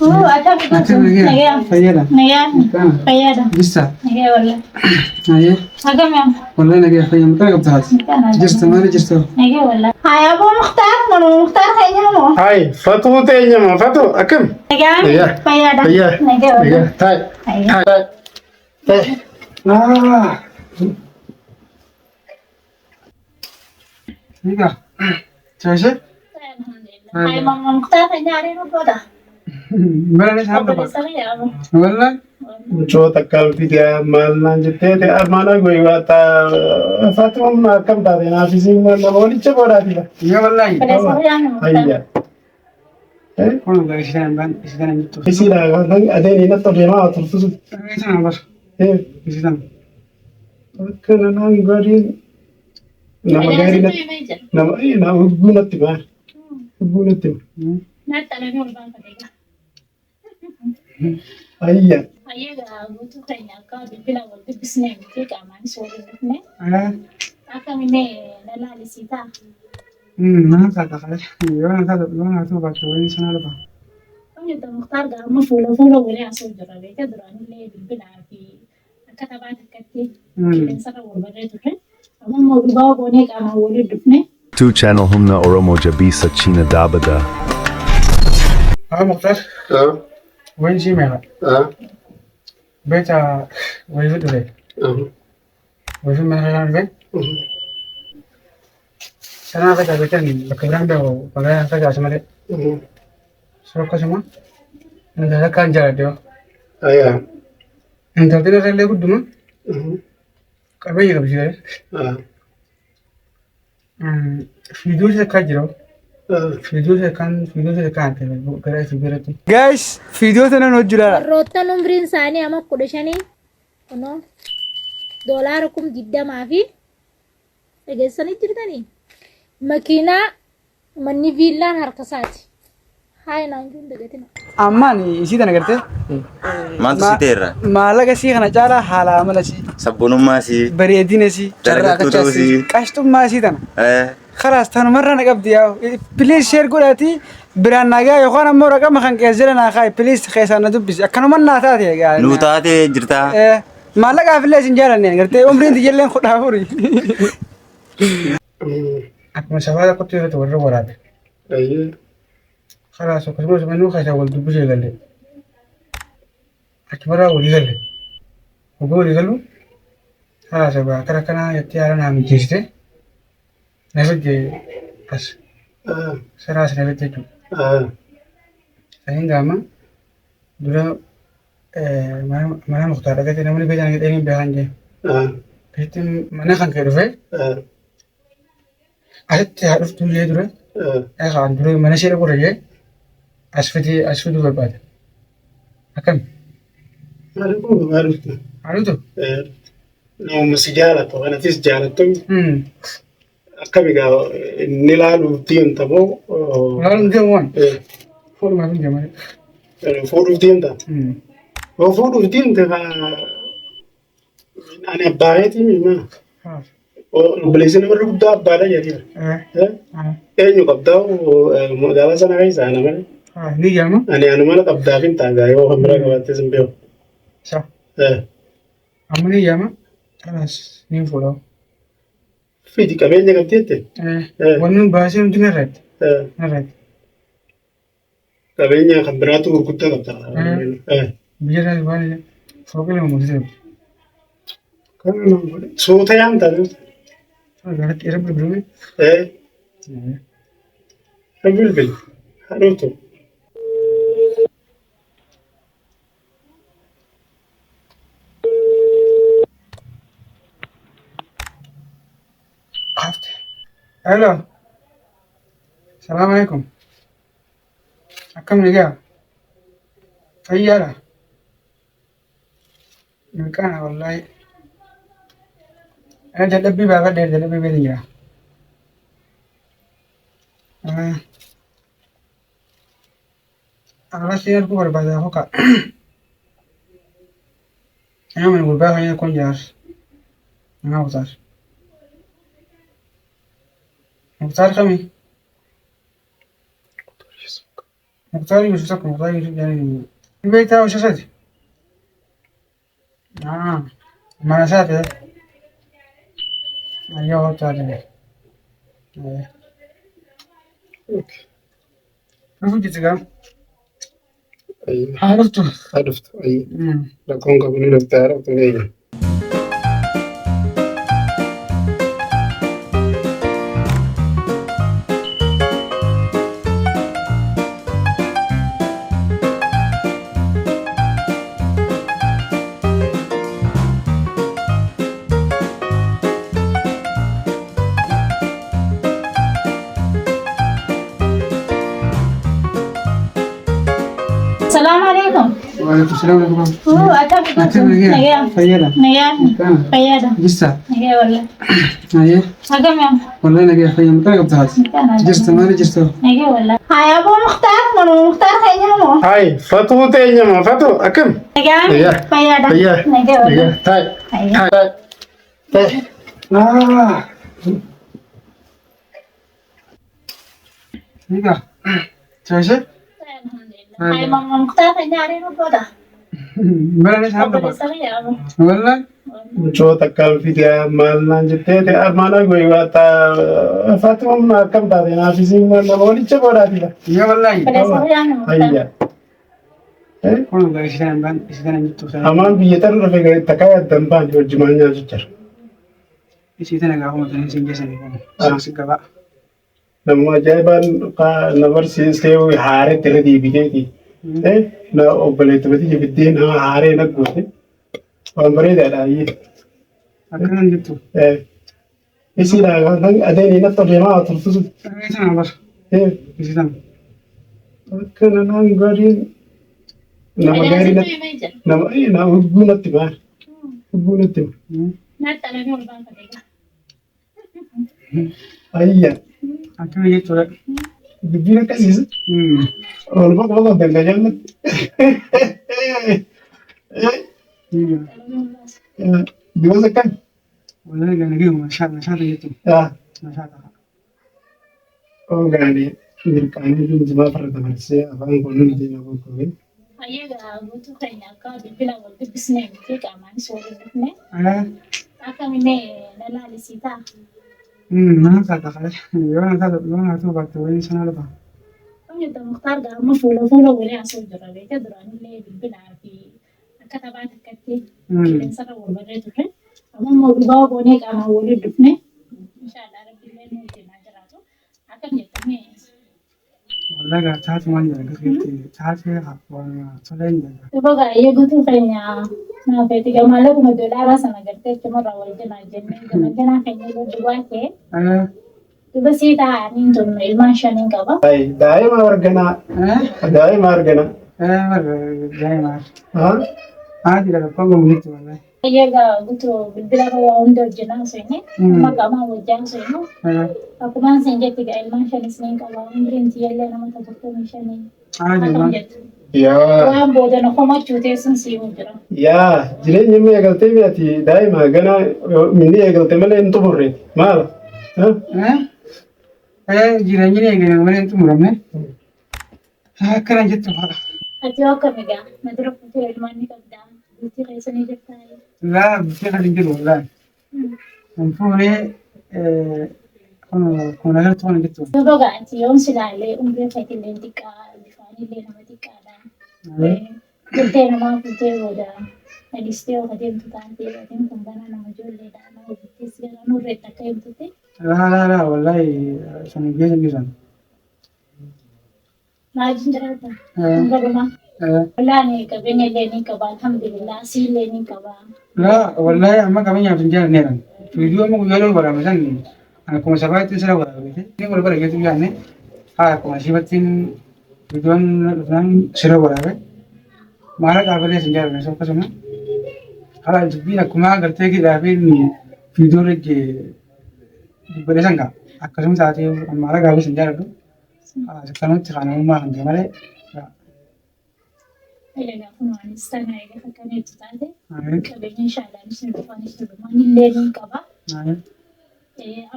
Akkam Akkam nagaya. Fayyaadha. Nagaya. Fayyaadha. Jirta. Nagaya wallahi. Ayyee. Akkam yaa. Wallahi nagaya fayyaa maqaa qabda haati. Jirta maali jirta? Nagaya wallahi. Haya aboo Mukhtaar manuma Mukhtaar keenya moo? Hai, fatuu teenyama, fatuu akkam? Nagaya. Nagaya. Fayyaadha. Fayyaa. Nagaya Nagaya. wallahi. Taai. Ayyaa. Taai. Taai. Ah. Egaa. Chaashee? Alhamdulillah. Haya manuma Mukhtaar keenya hariiroo goota. Bara ni saaba. Obboleessa kiyya aboo. Wallahi. Mucoo takka fidee maal naan jettee ta'e armaan goyi waata Fatima akkam taate naaf isiin nama walicha godhaati. Yoo wallahi. Obboleessa kiyya Mukhtaar. Ayya. Kun gara isitan ban isitan jirtu. Isiidha adeen natti deemaa turtu sun. Isitan bar. Isitan. Akkana naan godhin nama gaarii natti nama nama hugguu natti ba'a. Hugguu natti ba'a. Natti alamee ol baafate egaa. Ayya. Hayyee gaa guutuu keenya akka bilbila wal dubbisnee miti qaamaanis wal hin dhufne. Akkamillee na laalisii ta'a. Nama taata kale. Yoo na taata yoo na ta'u baatte wayii sana lafa. Akkamitti Mukhtaar gaa amma fuula fuula walii haasa'u jirra beekte duraanillee bilbilaa fi akka taphaa takkatti qilleensarra wal barree turre. Amma immoo dhugaa goonee qaamaan waliin dhufne. 2 Channel Humna Oromo Jabisa China Dabada. Haa Mukhtaar. Wayin sii meeqa? Beekta wayii dhufe. Wayii mana kanaa dhufe. Sanaa facaase kan bakka biraan beeku magaalaa facaase malee. So akkasuma intala akkaan jaaladhe yoo. Ayya. Intalti irra illee gudduma qabeenya qabdi jedhee. Fiidiyoo ishee akkaa jira. Fiidiyoo ishee akkaan fiidiyoo ishee akkaan ta'e gara FB irratti. Guys, viidiyoo tana hojii laala. Warroottan umriin isaanii ama 15 kunoo doolaara 20,000 fi dhageessanii jirtanii makiinaa manni viillaan harka isaati. Haaya naan jiru dagatina. Ammaan isii tana gartee. Maaltu si ta'eerra? Maallaqa isii kana caalaa haala amala isii, Sabboonummaa sii. bareedina isii, Dalagattuu ta'uu sii. qashxummaa isii tana. Khalaas tanumarra na qabdi yaa. Please share godhaatii biraan naa gahaa yookaan ammoo raqama kan keessa jala naa kaa'i please keessaan na dubbisi. Akkanuman naa taate egaa. Nuu taatee jirtaa. Maallaqaaf illee isin jaalanne gartee umriin tiyyalleen 14. Akkuma sabaa tokkotti irratti warra waraabe. Ayyee. Khalaas akkasumas manuu keessaa wal dubbisuu eegalle. Achumarraa walii galle. Oguu walii galu khalaas egaa akkana akkanaa jettee haala naa mijeessite na fidde as siraas na fidde jechuudha. Saniin gaama dura mana Muktaar dhaqate namni beekan jedhanii beekan jee. Asitti mana kan kee dhufee asitti haa dhuftuu jee dura kaan dura mana ishee dhaqu jee as fidee as fiduu barbaada. Akkami? Haa dhuftu. Haa dhuftu? Nama si jaalatu kanatis jaalattu akkami gaa inni ilaaluuf deemta moo Laaluun deemu waan fuudhumaaf hin deemu. Fuudhuuf deemta? Yoo fuudhuuf deemte ani abbaa keetii mii maa? Obboleessi namarra guddaa abbaadha jedhee. Eenyu qabdaa magaalaa sana keessa ana malee? Ni jedhama. Ani ana mala qabdaaf hin ta'a yoo kan biraa qabaattes hin beeku. Sa. Amma ni jedhama. Kanaas ni fuudhamu. Fidi qabeenya qabdi jette? Wanni baasee hundi narratti. Narratti. Qabeenya kan biraatu gurguddaa qabda. Biyya irraa waan fooqii lama mootii qabdi. Suuta yaamta. Garatti irra bilbilame. Bilbil. Haadhuutu. Hello. Salaam alaikum. Akkam nagaa? Fayyaadha? Milkaana wallaahi. Ana dadhabbii baafadheera dadhabbii beekan jira. Arrasii arguu barbaada hoka. Nama gurbaa kan kun jaar. Nama Muktaar. Muktaar kami? Muktaar Yuusuf tokko Muktaar Yuusuf jedhanii. Ni beektaa isa sadi? Mana isaa ta'e. Ayyaa hojjaa deeme. Dhufu jirti gaa. Haa dhuftu. Haa dhuftu. Rakkoon qabu ni dhufte haa dhuftu ni eeyya. Salaamu alaikum. Waalaikum salaam warahmatullahi. Oo, akkam Akkam nagaya? Nagaya. Fayyaadha? Nagaya. Akkam? Fayyaadha. Jirta? Nagaya wallah. Ayyee. Akkam yaa? Wallahi nagaya fayyaa mukaa qabda haati. Jirta maali jirta? Nagaya wallah. Haya aboo Mukhtaar, manuma Mukhtaar keenya moo? Hai, fatuu teenyama fatuu akkam? Nagaya. Nagaya. Fayyaadha. Fayyaa. Nagaya wallah. Nagaya. Taa'e. Fayyaa. Taa'e. Taa'e. Ah. Egaa. Chaayisee? Alhamdulillah. Haya manuma Mukhtaar keenya ariiruu booda. Bara ni saaba. Obboleessa kiyya aboo. Wallahi. Mucoo takkaan fidee maal naan jettee ta'e armaan agoy waata Fatima akkam taate naaf isiin maal nama walicha godhaatidha. Yaa wallahi. Obboleessa kiyyaa ni Mukhtaar. Ayya. Kun egaa isitan hin baan isitan hin jirtu. Hamaan biyya tan dhufe gadi takkaa yaaddan baan hojii maal nyaatu jira. Isitan egaa akkuma tanii isin geessanii kun. Si gabaa. Namni ajaa'ibaan na barsiistee haareetti irra deebiteeti. Na obboleetti bati biddeen haaree na goote. Waan bareedaadha ayyee. Akkana hin jirtu. Isiidha adeen natti deemaa turtu sun. Isitan bar. Isitan. Akkana naan godhin nama gaarii natti nama nama hugguu natti ba'a. Hugguu natti ba'a. Natti alamee ol baafate egaa. Ayya. Akkana jechuudha. Dubbiin akkasiis. Oolmaa qofa qabdan gajaallatti. Dibaas akkam? Wallahi egaa nagayuma nashaata jechuudha. Nashaata. Ogaanii mirqaanii jimaa farda dabarsee afaan kun hundi na gurguree. Hayyee egaa guutuu keenya akka bilbila wal dubbisnee miti qaamaanis wal hin dhufne. Akkamillee na laalisiitaa. Mana taata kale. Yoo na taata yoo na ta'u baatte wayii sana dhufa. Akkam Mukhtaar gaa amma fuula fuula walii haasa'u jira beektaa duraanillee bilbilaa fi akka taphaa takkatti qilleensarra wal barree turre. Amma immoo dhugaa goonee qaamaan walii dhufne. Inshaallah rabbiillee nu wajjin haa jiraatu. Akkam jettamee? Wallahi egaa taatu maal jedha gaskiitti taatee waan tolee hin jedha. Dhuga baay'ee guutuu keenya naaf itti maallaquma doolaaraa sana gartee achumarraa wal jalaa jennee gama jalaa keenya yoo duwwaa ta'e duba sii taa'anii tun ilmaan shaniin qaba. Daa'ima arganaa. Daa'ima arganaa. Daa'ima. Haati lafa gombitti wallahi. Egaa guutuu bilbila waa hunda wajjin haasofne amma qaamaan wajjin haasofnu akkuma isin jetti egaa ilmaan shanis niin qaba umriin tiyyallee nama 45. Akkam jettu? Yaa. Waan booda na komachuu teessun siimuu jira. Yaa jireenya inni eegaltee mi'ati daa'ima gana minni eegalte malee hin xumurre maal? Jireenyi eegale malee hin xumuramne. Akkana jettu fa'a. Ati hoo akkam egaa na dura fuutee ilmaan ni qabdaa bultii keessa ni jirtaa? Laa bultii kan hin jiru wallahi. Hin fuunee kun agartuu kana jettu. Duuba egaa ati yoom silaallee umriin keetillee xiqqaa bifaanillee nama xiqqaadha. Bultee namaa fuutee booda dhadhistee yoo adeemtu taate atiin kun ganaa nama ijoolleedha nama bultees ganaa nurreetti akka himtutti. Laa laa laa wallahi san geessa jiran. Maaliin jiraata? Hanga dhumaa. Wallahi ani qabeenya illee ni qaba alhamdulillah asii illee ni qaba. Laa wallahi amma qabeenyaaf hin jaallanneeran. Viidiyoo amma guyyaa lol waraabne san akkuma sabaatti sira waraabne. Inni wal bara geessu jaallanne haa akkuma sibattiin viidiyoon dhufnaan sira waraabe. Maala qaabalee hin jaallanne so akkasuma. Haa dubbiin akkuma gartee gidhaa fi viidiyoo rejjee dubbadhe san gaa akkasuma taatee maala qaabalee hin jaalladhu. Akkanumatti kaanamummaa kan ta'e malee. Egaa kun anis tana egaa akkaneetu taate qabeenya inshaallah ni dhufaanis ni dhumaan illee ni qaba.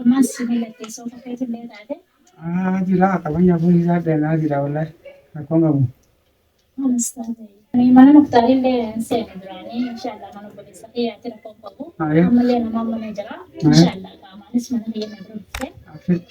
Ammas mallatteessoo fakkeetu illee taate. Jira qabeenya kun isaa dheeraa jira wallahi. Rakkoon qabu. Mana Muktaarillee hin seene duraanii inshallah mana obboleessa kiyyaatti rakkoon qabu. Ammallee nama mana jira. Inshallah qaamaanis mana kiyya na bira dhufte.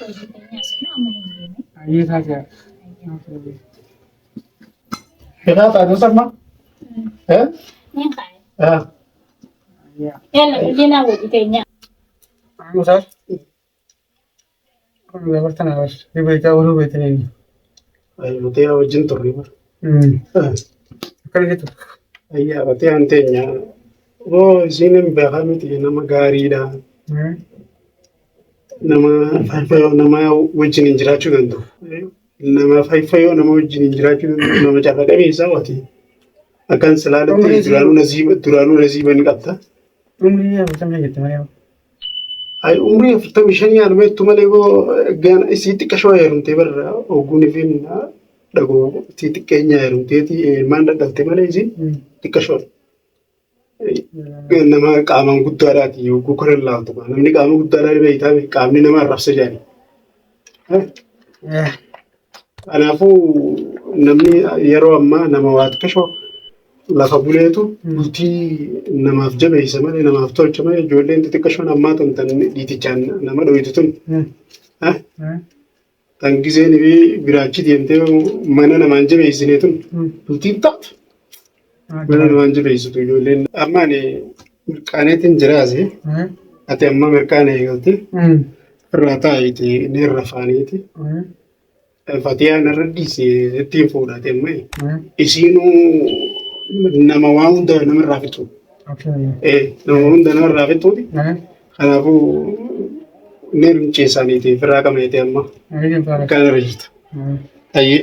Hojii keenya asuma amma hin deeme. Ayyee taatee. Fiqaa taate sama? Eh? Niin kaa'e. Ah. Yalla guddinaa hojii keenya. Musaas. Kun dabartan awas. Ribeetaa oduu beektanii. Fatee wajjin turre bara. Akkana jettu. Ayyaa fatee an teenya. Oo isiin hin beekaa miti nama gaariidha. Nama fayyoo nama wajjin hin jiraachuu danda'u. Nama fayyoo nama wajjin hin jiraachuu danda'u nama carra qabeessa waati. Akkan silaaletti duraanuu nasiiba ni qabda. Umrii 45 jette malee. Ay umrii 45 yaaduma malee boo gaana isii xiqqashoo heerumtee barra ogguun ifiin dhagoo isii xiqqeenya heerumteeti ilmaan dhadhalte malee isiin xiqqashoodha. Nama qaamaan guddaadhaati yogguu kana laaltu namni qaama guddaadhaa beektaa qaamni nama arrabsa jaani. Kanaafuu namni yeroo ammaa nama waa xiqqashoo lafa buleetu bultii namaaf jabeessa malee namaaf tolcha malee ijoolleen xixiqqashoon ammaa tun tan dhiitichaan nama dhoytu tun tan gizeen fi biraachi deemtee mana namaan jabeessine tun bultiin taatu mana namaan jabeessitu ijoolleen. Amma ani mirqaaneetiin jiraase ati amma mirqaana eegalte irraa taa'iiti inni irra faaniiti. Fatiyaan irra dhiise ittiin fuudhate amma isiinuu nama waa hunda namarraa fixu. Nama hunda namarraa fixuuti. Kanaafuu ni rinceessaniiti firraa qabneeti amma. Kan irra jirtu. Ayyee.